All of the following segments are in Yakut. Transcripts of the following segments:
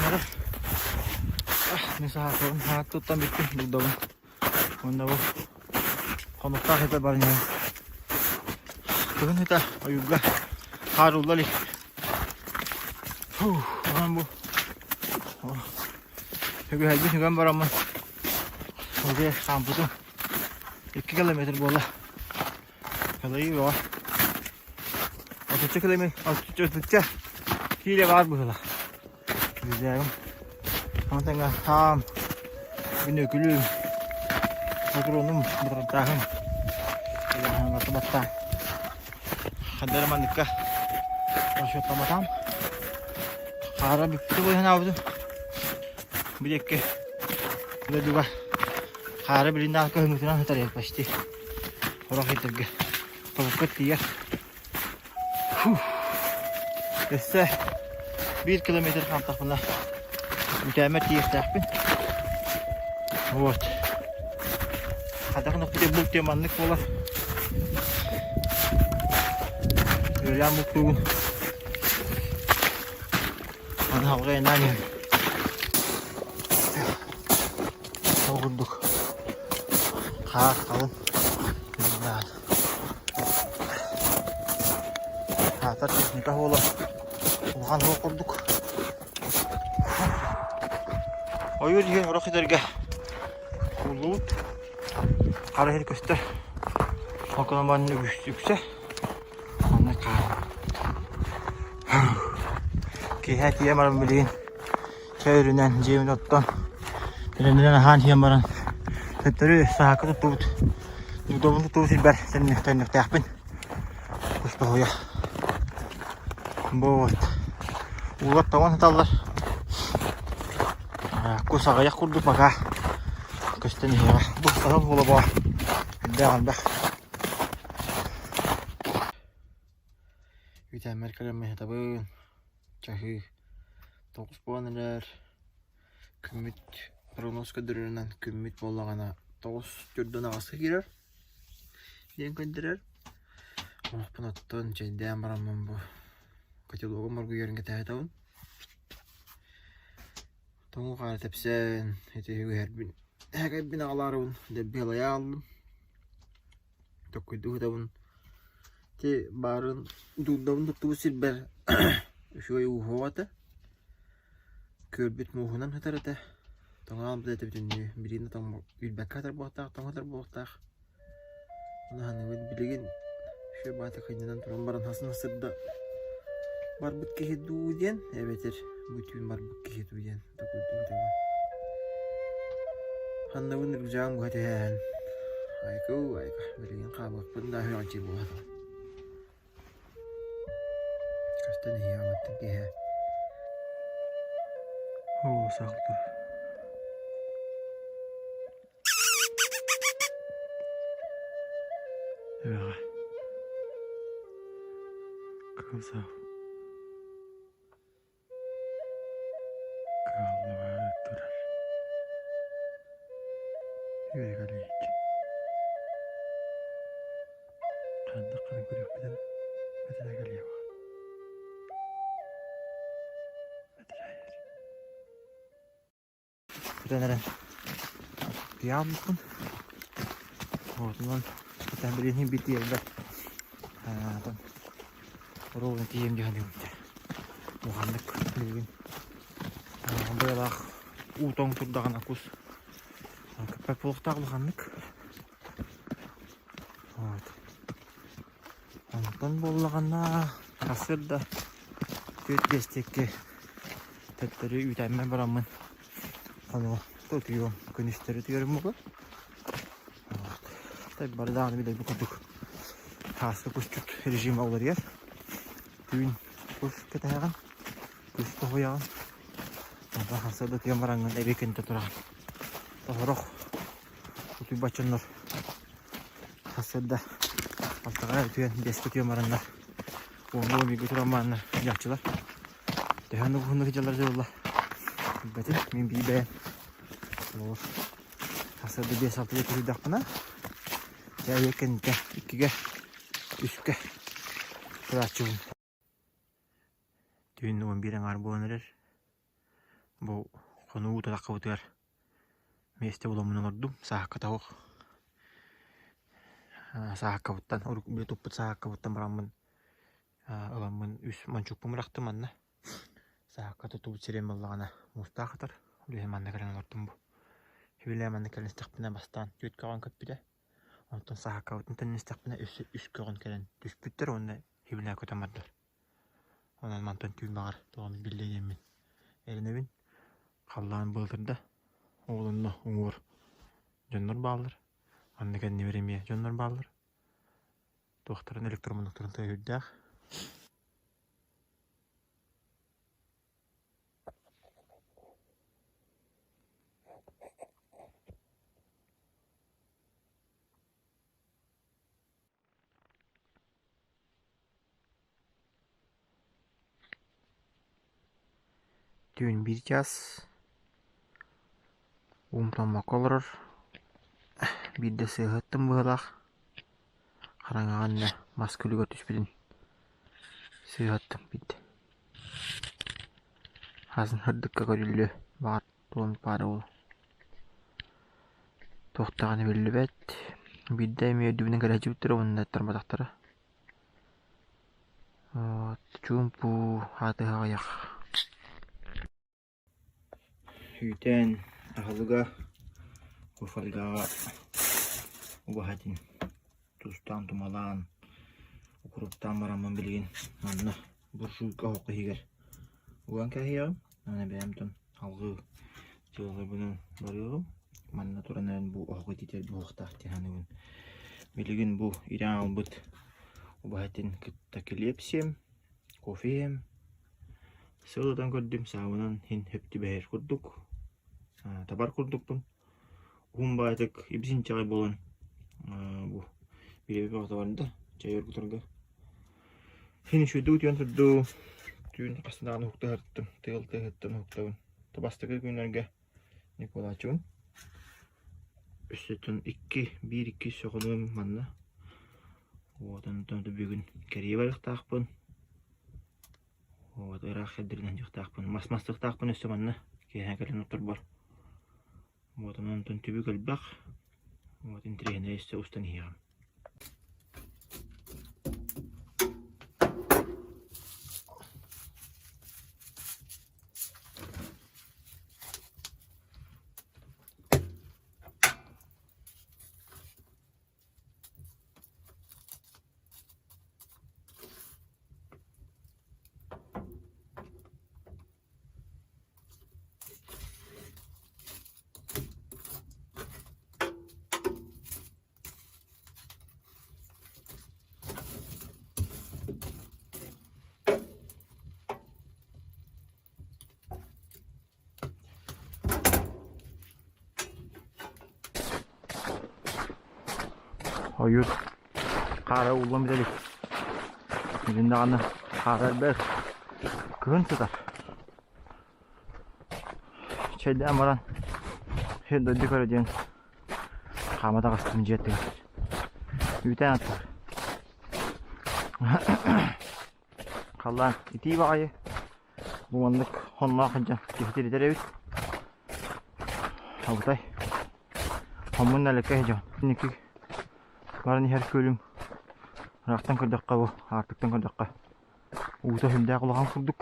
эрэр. Мин саһаатабын, хаат туттан бүттүм, булдабын. Уонна бу хонуктаах этэ баран иһэн. Кыһын ыта ойуурга хаар уулла илик. Онон бу үгэһэрбин үгэн бараммын уже хаампытым 2 километр буолла. Калайыы бөҕө. Отучча километр, отучча киилэ баар быһыылаах. Рюкзагым. Онтон хаам, бүнүкүлүм, патронум, батарантааһым. Баттаан. Ханна манныкка расчеттаматам. Хаара бүппүтэ буолан аабытым. Бу диэки дойдуга хаара билиннээх көһүҥҥүтүнэн сытар почти. Сорох сирдэргэ тобукка тиийэр. Өссө биир километр хаамтахпына бүтээмэр тиийиэхтээхпин. Вот. Хайдах гынахпытый булт диэн маннык буолар. Үлэлээн бултуугун. Аны халҕа инаан иһэн. Ол курдук хаар халыҥ Аатар техника буола улахан суох курдук. Ойуур иһин орох ситэргэ кууллубут. Хара иһин көстөр. Окономан үксэ. Онно хаар. Киэһэ тиийэн баран билигин чэй өрүнэн дьиэбин оттон тэринэн аһаан иһэн баран төттөрү саһаакка туттубут удобун туттубут сирбэр төннүөхтээхпин кустоһуйа вот уулар тоҥон сыталлар кус аҕыйах курдук пока көстөн иһиэҕэ бу саһыл буола буола элбэх элбэх Үтээммэр кэлэммин сытабын Чаһыы 9 буолан эрэр. Күммүт прогноз көрдөрөрүнэн күммүт буоллаҕына 9 төрдүн аҕыска киирэр диэн көрдөрөр. Олохпун оттон чэйдээн бараммын бу котелогум оргуйарын кэтэһэтэбин. Тоҥу хаары тэпсэн ити үһэрбин эһэкэйбин аҕалаарыбын дэлби алайа ааллым. Токкуйдуу сытабын. Ити баарын дурдабын туттубут сирбэр үчүгэй ууһуох этэ. Күөлбүт мууһунан сытар этэ. Тоҥоон этэ бүтүннүү билигин да тоҥ билбэккэ сытар буолуохтаах, тоҥ сытар буолуохтаах. Ону саныыбын билигин үчүгэй баҕайытык кынньанан туран баран хасын сырда барбыт киһи дуу диэн эбэтэр бу түүн барбыт киһи дуу диэн Токуйдуу сытабын. Ханнабын рюкзагым быһа түһээһин. Айкуу, айка, билигин хаалыахпын да үөҕүччү буолла. Көстөн иһиэҕим аттан киэһэ. Оо, саҕалта. Үөҕэ. Кыыл Кыаллыбаары турар үөгэлиик Ханнык гына көрүөхпүтүн бэтэрээ кэлиэҕэ Бэтэрээ Бүтэн эрэн тыйаабыппын Уотунан этэн билиһин битиэрбэт Ровно тиийэн дьаһан иһибиттэр. Улаханнык билигин быалаах уу тоҥ турдаҕына кус көппөт буолуохтаах улаханнык. Вот. Онтон буоллаҕына сарсыарда түөрт биэстиэкки төттөрү үүтээммэр бараммын ону утуйуом күнүстэри утуйарым буолуо. Вот. Бары даҕаны билэрбит курдук Сааскы кусчут режима уларыйар. Түүн кус кэтэһэҕин, кус тоһуйаҕын. Онтон сарсыарда утуйан бараҥҥын эбии кэннитэ тураҕын. Тоһорох утуйбат дьоннор сарсыарда алтаҕа утуйан, биэскэ утуйан бараннар уонна бииргэ туран бараннар дьааччылар. Төһө оннук уһуннук дьаллар дьылла билбэтим. Мин биир бэйэм олус сарсыарда биэс алтыга утуйдахпына Дьэ кэннитэ иккигэ, үскэ турааччыбын. Түүн 11 аҥаар буолан эрэр. Бу хонуу тутаххыбытыгар миэстэ буламмын олордум. Сааһыкка тоһох. Сааһыккабыттан, били туппут сааһыккабыттан бараммын ыламмын үс мончуукпун бырахтым манна. Сааһыкка тутубут сирим буоллаҕына муустаах ытар. Ол иһин манна кэлэн олордум бу. Сөбүлээн манна кэлэн истэхпинэ бастаан түөрт көҕөн көппүтэ. Онтон сааһыккабытын төннөн истэхпинэ өссө үс көҕөн кэлэн түспүттэр уонна сөбүлээн көтөн бардылар. Онон мантан түүн баҕар тоҕо биллиэ диэммин эрэнэбин. Халлаан былытырда. Ол онно уҥуор дьоннор бааллар. Манна кэннибэр эмиэ дьоннор бааллар. Туохтарын электромонуктарын тыаһыырдаах. Түүн биир чаас уум тоҥмокко олорор, биирдэ сыыһыттым быһыылаах, хараҥаҕа иннэ мас күлүгэр түспүтүн сыыһаттым биирдэ. Хасын сырдыкка көрүллүө, баҕар туом баара буолуо. Туох даҕаны биллибэт, биирдэ эмиэ үрдүбүнэн кэлээччибиттэрэ уонна ыттарбатахтара. Вот чуумпу аатыһа аҕыйах. Үүтээн аһылыга бу фольгаҕа убаһатын тустаан тумалаан укуруктаан бараммын билигин манна буржуйка оһох иһигэр уган кээһиэҕим. Аны бэйэм дьон алҕыы дьыалабынан барыаҕым. Манна туран эрэн бу оһох ититэр буолуохтаах дии саныыбын. Билигин бу ирээн ылбыт убаһатын кытта килиэп сиэм, кофе иһэм. Сыл ытан көрдүм, саабынан иһин сөп түбэһэр курдук, табар курдукпун. Уһун баҕайытык ибис-инчэҕэй буолан бу бириэмэ бөҕөтө барда чэй оргутарга. Син үчүгэйдик утуйан турдум. Түүн хаста даҕаны уһукта сырыттым. Тыал тыаһыттан уһуктабын. Бастакы күннэргэ Николаевичпын. Өссөтүн икки, биир икки сөҕүнүм манна. Вот онтон бүгүн кэрийэ барыахтаахпын. Вот ыраах сирдэринэн дьыахтаахпын. Мас мастыахтаахпын өссө манна. Киэһэ кэлэн отторбор. Вот онтон түбүк элбэх. Вот интэриэһинэй өссө устан иһиэҕим. Ойуур хаара ууллан бүтэ илик. Билин даҕаны хаара элбэх. Кыһын сытар. Чэйдээн баран сир дойду көрө диэн хаама таҕыстым дьиэтигэр. Үүтээн аттыгар. Халлаан итии баҕайы. Бу маннык хонноох сылдьан киһи тиритэр эбит. Абытай. Хоммун налыкка сылдьабын. Инники баран иһэр күөлүм ыраахтан көрдөххө бу аартыктан көрдөххө уута сүрдээх улахан курдук.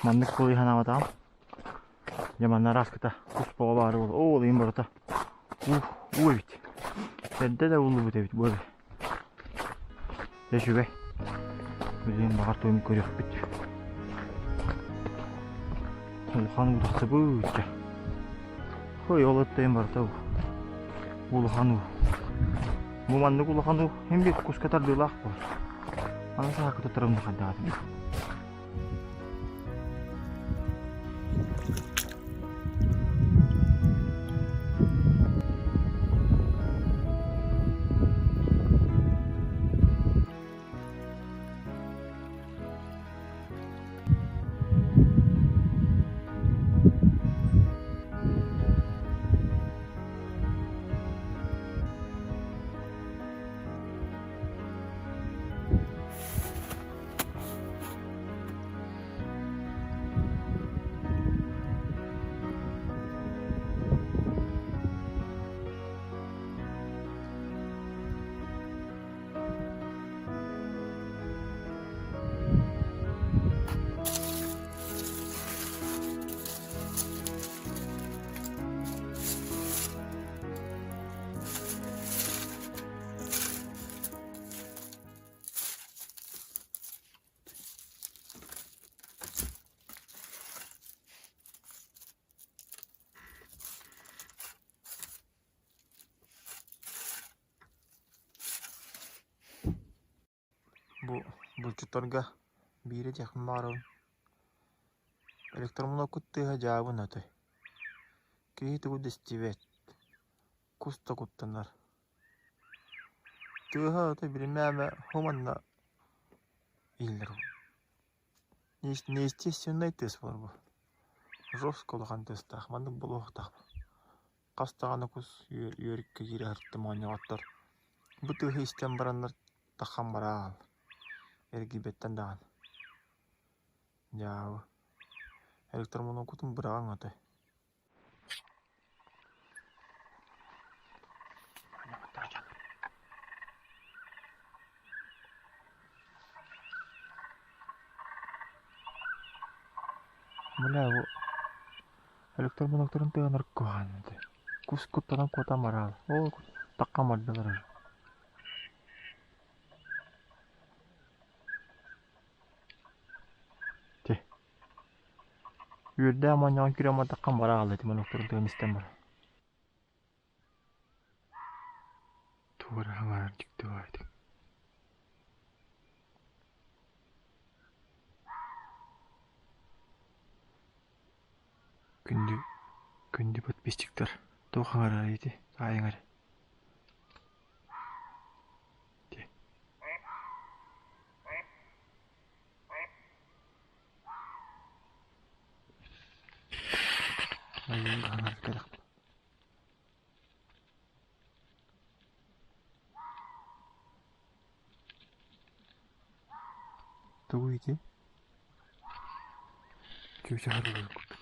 Маннык буолуо санаабатаҕым. Дьэ манна арааскыта кус боҕо баара буолуо. Оо, ол иһин барыта уу, уу эбит. Эрдэ да ууллубут эбит буолуо. Дьэ үчүгэй. Билигин баҕар тугун көрүөхпүт. Улахан уу тахсыбыт дьэ. Ой, ол өттөйүн барыта уу. Улахан уу. Бу маннык улахан уу син биир куска тардыылаах буолар. Аны саһаакка туттарым да хайдаҕатын. Булчуттарга биири диэхпин баҕарабын. Электромонокут тыаһа дьаабын отой. Киһи тугу да истибэт, кус да куттанар. Тыаһа отой билимээмэ хоманна иһиллэр. Неестественнай тыас буолар бу. Жестко улахан тыастаах, маннык буолуохтаах. Хас даҕаны кус үөрүккэ киирэ сырытта моонньоҕоттор. Бу тыаһы истэн бараннар таххан бараал, эргийбэттэн даҕаны. Дьаабы. Электромонокутун быраҕаҥ отой. Бля, бу электромонокторун тыаһанар куһаҕан этэ. Кус куттанан куотан бараал. Ол таххан бардылар уже. Ти. Үөрдээх моонньоҕон киирэн бардаххын бара хаалла ити монокторун тыаһын истэн баран. Тугу эрэ хаҥарар дьикти баайдык. Күндү, күндү подписчиктар, туох хаҥарар ити, таайыҥ эрэ. Ти. Айыы хаҥарар кэлэхпин. Тугуй ити? Чүөчэ харылыыр курдук.